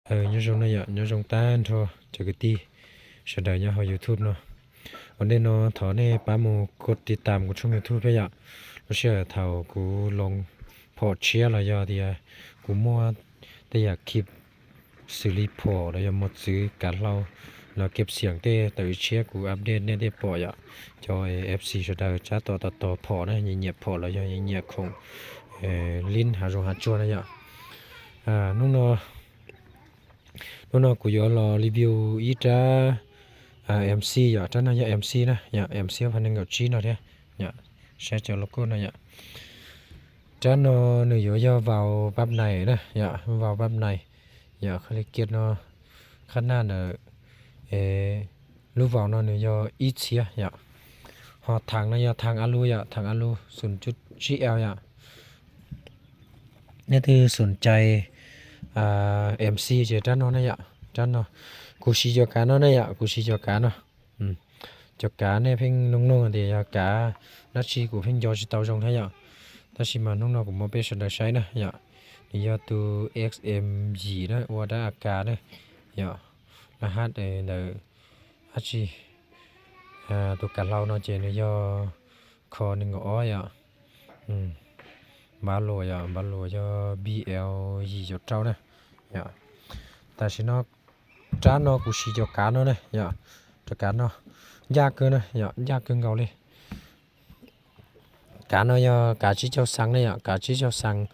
Nyob zoo no yom, nyob zoo tag nrho cov kwv tij sawv daws nyob hauv YouTube no. Ua ntej no thov nej pab mus kos tiv tam kuv tshooj YouTube thiab yom. Lub sij hawm thaum kuv los phom tshiab los yog tias kuv muaj tej yam khib xws li phom los yog mos txwv kav hlau los kev xiam tej tawm tshiab kuv update nej thiaj pom yom. Cov F C sawv daws tsab tom tos tos phom na, nyiam nyiam phom los yog nyiam nyiam khoom lib hav zoov hav tsuag na yom. Hnub no hnub no kuv yuav los review ib rab MC yom, rab no yog MC na yom, MC pha nees nkaum tsib no thiab yom. Saib cov logo no yom. Rab no nws yuav yog vaus pab nais na yom, vaus pab nais yom. Qhov li kiag no qhab naj ntawm lub vaus no nws yog ib txhiab yom. Ho thaj no yog thaj a lus yom, thaj a lus xum cuj tsib L yom. Nej twg xum cai MC ces rab no ne yom, rab no. Kuv siv cov kav no ne yom, kuv siv cov kav no. Cov kav nej pheej noog noog tias yog kav dab tsi, kuv pheej nco tsis tau zoo thiab yom. Tab sis mas hnub no kuv muab peb sawv daws saib na yom. Nws yog tus XM yim na, ua dab AK na yom. Laj hab ntawm dab tsi, tus kav hlau no ces nws yog kho nees nkaum ob yom. Npav luas yom, npav luas yog BL yim caum rau na yom. Tam sim no rab no kuv siv cov kav no na yom, cov kav no ncaj kawg na yom, ncaj kawg nkaus li. Kav no yog kav tsib caug xees na yom, kav tsib caug xees.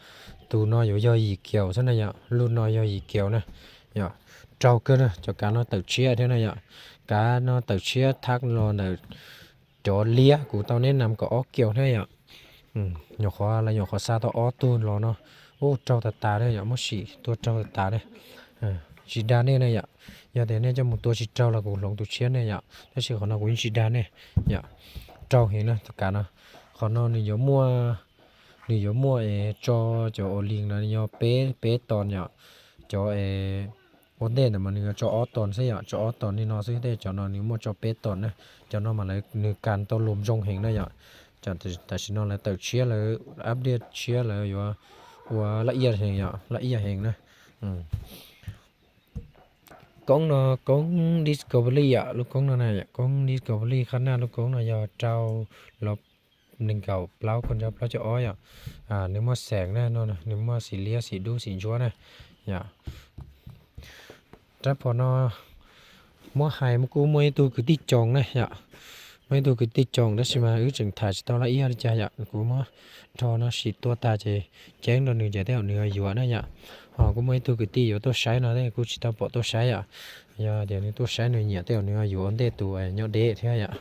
Tus no yuav yog yim kiaus xwb na yom, lub no yog yim kiaus na yom. Raug kawg na, cov kav no tawm tshiab thiab na yom. Kav no tawm tshiab thab los ntawm cov liab kuv tau neb nam kaum ob kiaus thiab yom. Nyuam qhuav lawv nyuam qhuav xa tau ob tug los no, ub raug tas tas na yom, muab sim tua raug tas tas na. Tsis dag nej na yom, yog tias nej coj mus tua tsis raug los kuv hloov tus tshiab ne yom, tab sis qhov no kuv yeej tsis dag nej yom. Raug heev na tus kav no. Qhov no nws yuav muaj, nws yuav muaj es tso cov ua li no yog peb, peb tos yom. Cov es ua ntej ntawd mas nws yuav tso ob tos xwb yom, tso ob tos li no xwb, tej cov no nws muaj tso peb tos na. Cov no mas lawv nws kas tau lus zoo heev na yom. Tam sim no lawv tawm tshiab, lawv update tshiab, lawv yuav ua laj iaj heev yom, laj iaj heev na. Koob no koob Discovery yom, lub koob no na yom, koob Discovery qhab naj lub koob no yog rau los nees nkaum plaub, koj nco plaub caug ob yom. Nws muaj xeem na, no nws muaj xim liab xim dub xim ntsuab na yom. Rab phom no muab hais muab kuj muaj ib tug kwv tij coos na yom. Muaj ib tug kwv tij coos tab sis mas wb tseem tham tsis tau laj iaj li cas yom, kuv muab nrho no sim tua tag ces ceeb rau nws ces tej zaum nws yuav na yom. Ho kuj muaj ib tug kwv tij yuav tuaj saib no tej kuj tsis tau pom tuaj saib yom. Yog tias nws tuaj saib nws nyiam tej zaum nws yuav ua ntej tus nyob deb thiab yom.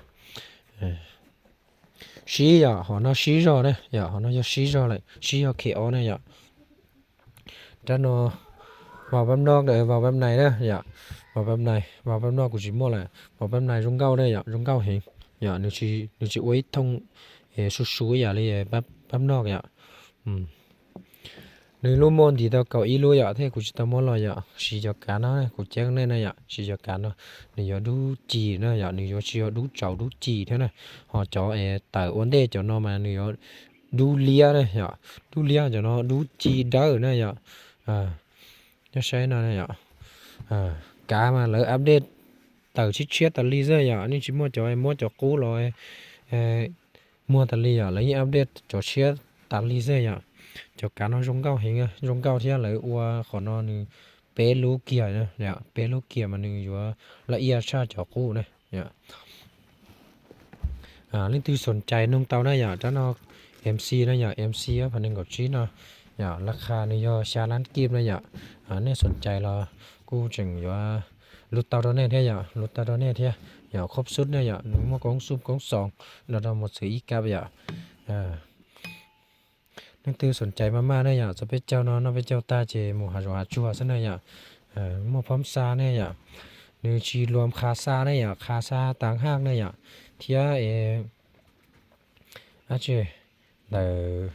Sib yom, hom no sib zog na yom, hom no yog sib zog lawm, sib zog khe ob na yom. Rab no vaus pab noj, vaus pab nais na yom, vaus pab nais, vaus pab noj kuv tsis muaj lawm, vaus pab nais zoo nkauj na yom, zoo nkauj heev yom. Nws tsis ua ib thooj su su ib yam li pab noj yom. Nws lub muaj ntim tau kaum ib lub yom, thiab kuv tsis tau muab los yom, siv cov kav no kuv ceeb nej na yom, siv cov kav no nws yuav dub ci na yom, nws yuav tsis yog dub tsaus dub ci thiab na. Ho cov es tawm ua ntej cov no mas nws yuav dub liab na yom, dub liab, cov no dub ci dawb na yom. Nyob saib no yom, kav mas lawv update tawm tshiab tshiab tas li xwb yom, nej tsis muaj cov muab cov qub los muag tas li yom, lawv yeej update cov tshiab tas li xwb yom. Cov kav no zoo nkauj heev, zoo nkauj thiab lawv ua qhov no nws peb lub kiag, peb lub kiag mas nws yuav laj iaj tshaj cov qub na. Leej twg xoom cais noog tau na yom, rab no MC na yom, MC pha nees nkaum tsib no yom, laj kha nws yog xya lab kib na yom. Nej xoom cais los kuj tseem yuav lub tau rau nej thiab yom, lub tau rau nej thiab yom, khoob xub na yom, nws muaj koob xub koob xoos los rau mos txwv ib kab yom. Leej twg xoom cais maj maj na yom, txog peb caug no noj peb caug tag ces mus hav zoov hav tsuag xwb na yom. Muaj phab xa ne yom, nws tsis luam qha xa ne yom, qha xa taag haj ne yom, thiab es dab tsi ntawm,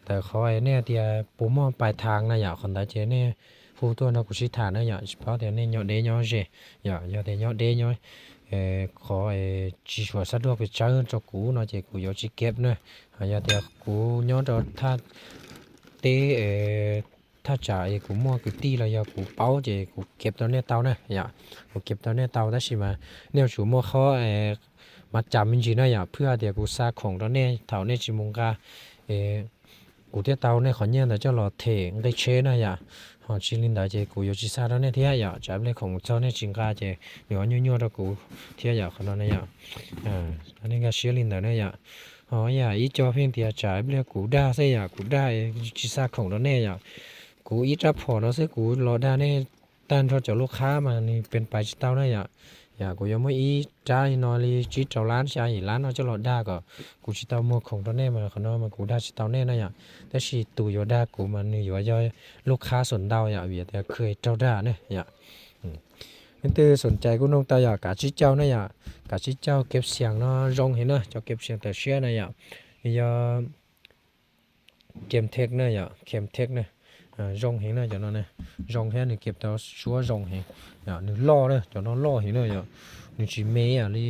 ntawm qhov nej tias puas muaj pais thav na yom, qhov ntawd ces nej hu tuaj nrog kuv sib tham na yom, tsis paub tias nej nyob deb nyob ze yom, yog tias nyob deb nyob qhov tsis suav sab duaj pes tsawb rau kuv no ces kuv yuav tsis keb na. Yog tias kuv nyob rau thaj teb thaj tsam es kuv muaj kwv tij los yog kuv paub ces kuv kev rau nej tau na yom. Kuv kev rau nej tau tab sis mas nej yuav tsum muaj qhov mav cas me ntsis na yom, phwj hais tias kuv xa khoom rau nej thaum nej tsis mus nqa, kuv thiaj tau nej qhov nyiaj ntawd coj los them nqe tsheb na yom. Ho tsis li ntawd ces kuv yuav tsis xa rau nej thiab yom, tsam ib pliag khoom txog nej tsis nqa ces nws ho nyuaj nyuaj rau kuv thiab yom, qhov no na yom. Nej nkag siab li ntawd na yom. Ho yam ib co pheej tias tsam ib pliag kuv dag xwb yom, kuv dag tsis xa khoom rau nej yom. Kuv ib rab phom no xwb kuv los dag nej tag nrho cov lub qhab mas nws pes pais tsis tau na yom. Yom, kuv yuav muaj ib rab li no li tsib rau lab xya yim lab no coj los dag kom kuv tsis tau muag khoom rau nej mas qhov no mas kuv dag tsis tau nej na yom. Tab sis tus yuav dag kuv mas nws yuav yog lub qhab xum ntau yom, vim tias khwv raug dag na yom. Leej twg xom cai kuj noog tau yom, kav tsib caug na yom. Kav tsib caug kev xiam no zoo heev na, cov kev xiam tawm siab na yom. Yog Kemtech na yom, Kemtech na. Zoo heev na cov no, zoo thiab nws kev tau suab zoo heev. Nws loj na, cov no loj heev na yom. Nws tsis me li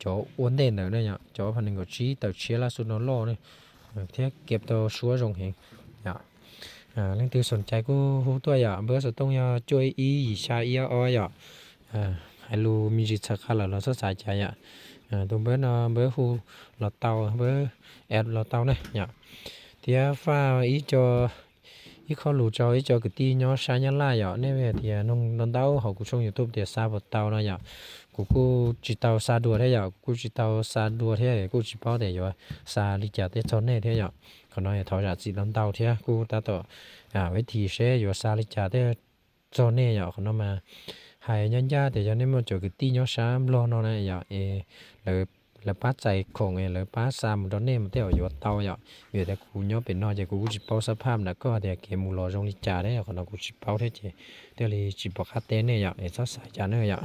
cov ua ntej ntawd na yom, cov pha nees nkaum tsib tawm tshiab lab xu no loj na, thiab kev tau suab zoo heev. Leej twg xom cai kuj hu tuaj yom, npawb xov tooj yog cuaj ib yim xya ib ob yom. Hais lus me ntsis txhawv qab lawm los txhob xav cas yom. Tus npawb no npawb hu los tau, npawb app los tau na yom. Thiab faj ib co, ib qho lus rau ib co kwv tij nyob sab Nyab Laj yom, nej hais tias noog ntau ntau hauv kuv tshooj YouTube tias xa puas tau no yom. Kuv kuj tsis tau xa dua thiab yom, kuv kuj tsis tau xa dua thiab kuj tsis paub tias yuav xa li cas thiaj txog nej thiab yom. Qhov no thov zam txim ntau ntau thiab kuj tab tom ua ib thim seb yuav xa li cas thiaj txog nej yom. Qhov no mas hais ncaj ncaj tias yog nej muaj cov kwv tij nyob sab Nplog no na yom, es lawv pab txais khoom es lawv pab xa mus rau nej mas tej zaum yuav tau yom. Vim tias kuv nyob pem no ces kuv kuj tsis paub xab phaj nram koj tias kev mus los zoo li cas thiab, qhov no kuv tsis paub thiab ces thiaj li tsis pom qab teb nej yom, es txhob xav cas na yom.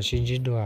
Sib ntsib dua.